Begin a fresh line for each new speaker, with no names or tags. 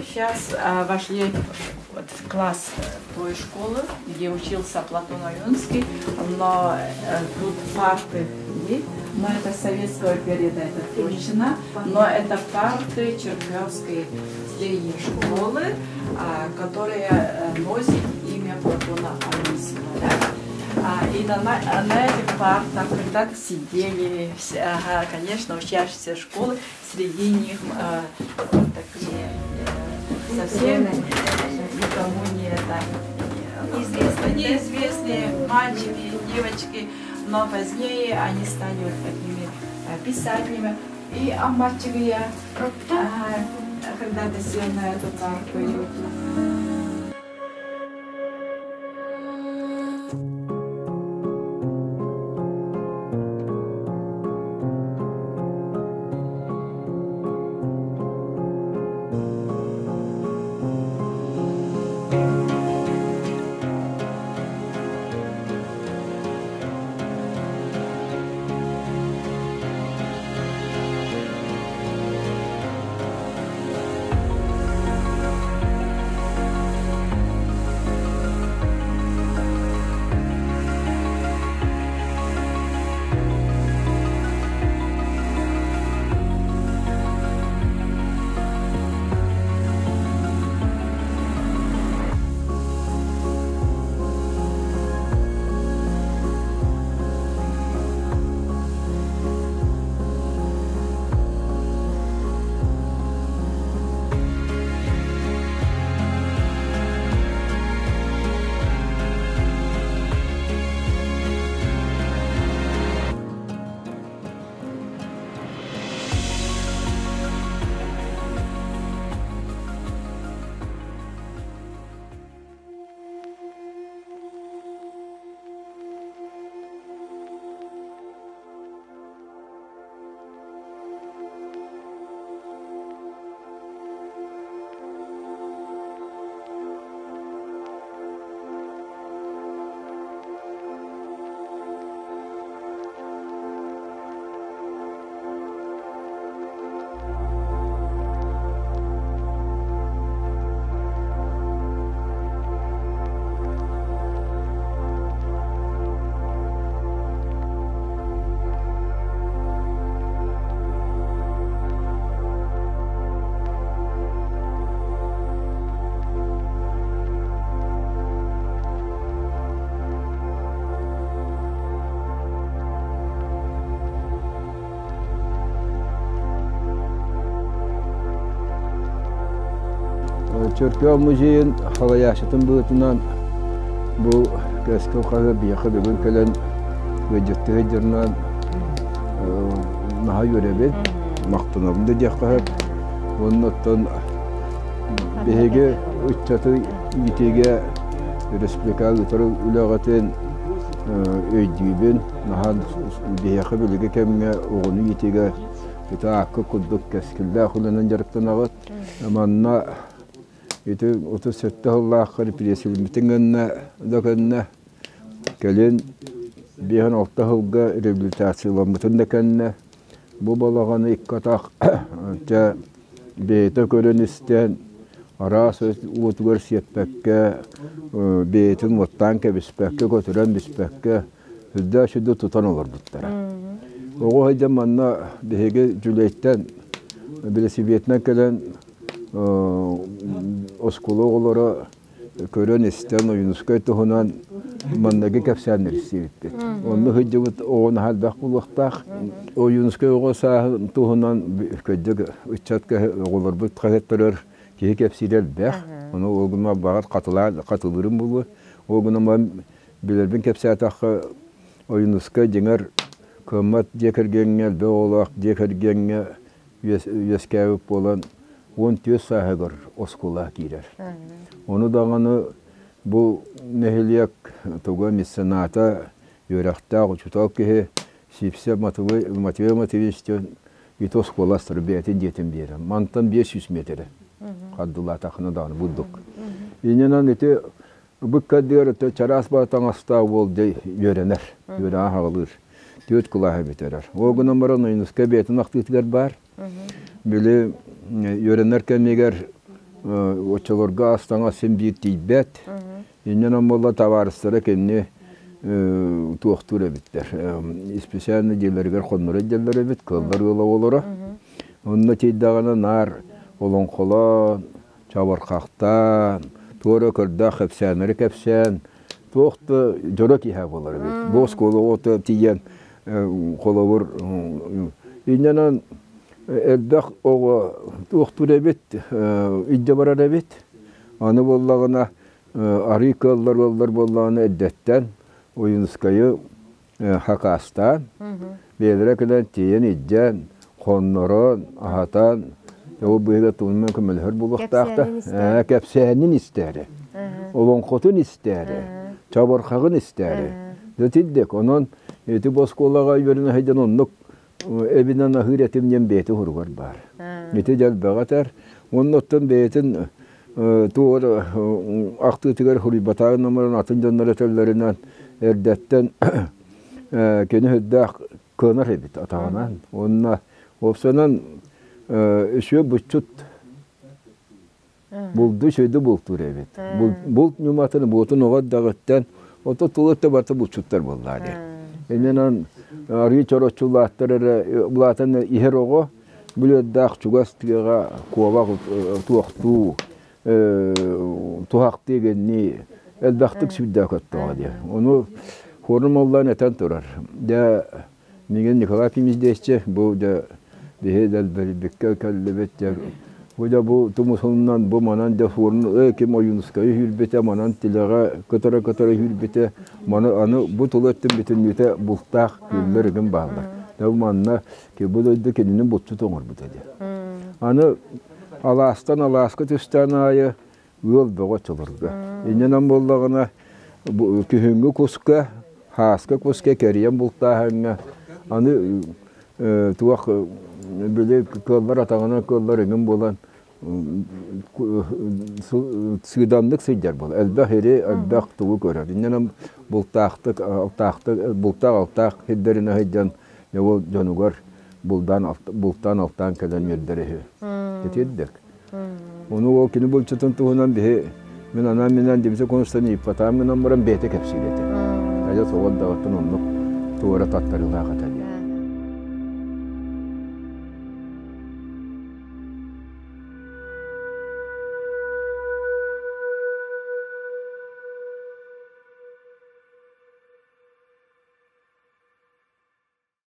Сейчас вошли вот в класс той школы, где учился Платон Ойунский, но тут парты есть, но это советского периода, это точно, но это парты Черкасской средней школы, которая носит имя Платона Ойунского. Да? И на этих партах когда-то сидели, ага, конечно, учащиеся школы, среди них вот такие совсем никому не это, неизвестные, неизвестные мальчики, девочки, но позднее они стали вот такими писателями. И мальчик я когда-то сел на эту парту и учился.
Чөркөөх музейын халайаачытын быһыытынан бу Кэскил хаһыат биһиэхэ бүгүн кэлэн ыалдьыттыы сылдьарынан наһаа үөрэбин, махтанабын да диэххэ сөп. Уонна оттон биһиги ыччаты иитиигэ республикаҕа ыытар үлэҕитин өйдүүбүн. Наһаа биһиэхэ билиги кэмҥэ оҕону иитиигэ ити аакка курдук кэскиллээх үлэнэн дьарыктанаҕыт. Манна ити 37 сыллаахха репрессиялэммитин гынна да кэннэ кэлин 56 сылга реабилитацияламмытын да кэннэ бу балаҕаны икки атах дьэ бэйэтэ көрөн-истэн араас уотугар сиэппэккэ бэйэтин уоттаан кэбиспэккэ көтүрэн биспэккэ сүрдээх сүрдэ тутан олорбуттара. Оҕо сылдьан манна биһиги Дьүлэйтэн бэлисипиэтинэн кэлэн оскуола оҕолоро көрөн-истэн Ойуунускай туһунан манныгы кэпсээннэр истибиппит. Онно сылдьыбыт оҕо наһаа элбэх буолуохтаах. Ойуунускай оҕо сааһын туһунан кырдьык ыччат оҕолорбут хаһыаттарыгар киһи кэпсиирэ элбэх. Ону ол гынан баҕар хатылаан хатылыырым буолуо. Ол гынан билэрбин кэпсээтэххэ Ойуунускай дьиҥэр кыаммат дьиэ кэргэҥҥэ элбэх оҕолоох дьиэ кэргэҥҥэ үөскээбит буолан 14 сааһыгар оскуола киирэр. Ону даҕаны бу нэһилиэк туга мецената үөрэхтээх учуутал киһи Сипсев Матвей Матвеевич диэн ити оскуола астары бэйэтин дьиэтин биэрэр. Мантан 500 метрэ хардылаатахына даҕаны бурдук. Иннинэн ити Быккардыгар чараас баа таҥастаах уол дьэ үөрэнэр, үөрэҕэ хаҕылыыр. Түөрт кылааһы бүтэрэр. Ол гынан баран Ойуунускай бэйэтин ахтыытыгар баар. Били үөрэнэр кэмигэр Оччолорго ас-таҥас син биир тиийбэт. Инньэ буолла табаарыстара кинини туохтуур эбиттэр. Исписээнэ дьиэлэригэр хонноро дьэллэр эбит, кыаллар ыал оҕолоро. Онно тиийдэҕинэ наар олоҥхолоон, чабырҕахтаан, туора көрдөөх кэпсээннэри кэпсээн, туох да дьоро киһи буолар эбит. Бу оскуола оҕото тиийэн холобур инньэнэн элбэх оҕо туохтуур эбит, илдьэ барар эбит. Аны буоллаҕына арыы кыаллар ыаллар буоллаҕына эрдэттэн Ойуунускайы хакаастаан, бэйэлэрэ кэлэн тиэйэн илдьэн, хоннорон, аһатан, ол быыһыгар тугунан көмөлөһөр буолуохтаах да кэпсээнин истээри, олоҥхотун истээри, чабырҕаҕын истээри. Дьэ тирдик, онон ити бу оскуолаҕа үөрэнэ сылдьан оннук эбинэн аһыыр этим диэн бэйэтин хуругар баар. Ити дьэлбэҕэ этэр. Уонна оттон бэйэтин туох ахтыытыгар хуруйбатааҕын номорон атын дьоннор этэллэринэн эрдэттэн кини сүрдээх кыанар эбит атаҕынан. Уонна уопсайынан үсүө буччут Булду сүөдү бултуур эбит. Булт ньыматын буотун оҕо эрдэҕиттэн ото тыл өттө барыта булчуттар буоллаа дии. Иннинэн арыы чороччулааттар эрэ улаатан иһэр оҕо бүлүөрдээх чугас тыаҕа куобах туохтуу туһахтыы гэннии элбэхтик сүүрдээ көттөҕө дии. Ону хуорум оллоон этэн турар. Дьэ Миигин Николай Кимиздиэччи бу дьэ биһи дэлбэрийбиккэ кэллибит дьэ бу дьэ бу тумусунан бу манан дьэ суорун ыы ким Ойуунускайы үүрбүтэ манан тилэҕэ кытара-кытара үүрбүтэ маны аны бу тыл өттүн бүтүннүүтэ бултаах күөллэр игин бааллар дьэ бу манна бу дойду кинини булчут оҥорбута дьэ аны алаастан алааска түстээн аайы ыал бөҕө оччолорго. Иннинэн буоллаҕына күһүҥҥү куска, һааска куска кэрийэн бултааһыҥҥа аны туох били кыаллар атаҕынан кыаллар эҥин буолан сыыдамнык сылдьар буолар. Элбэх ири, элбэх тугу көрөр. Иннинэн бултаахтык, алтаахтык, бултаах-алтаах сирдэринэ сылдьан ол дьонугар булдаан бултаан алтаан кэлэн үөрдэр үһү. Итирдик. Ону ол кини булчутун туһунан биһи мин анаан-минээн дибизе конустан ииппатаам гынан баран бэйэтэ кэпсиир этэ. Айа соҕот даҕаттан оннук туора таттарыылаах этэ.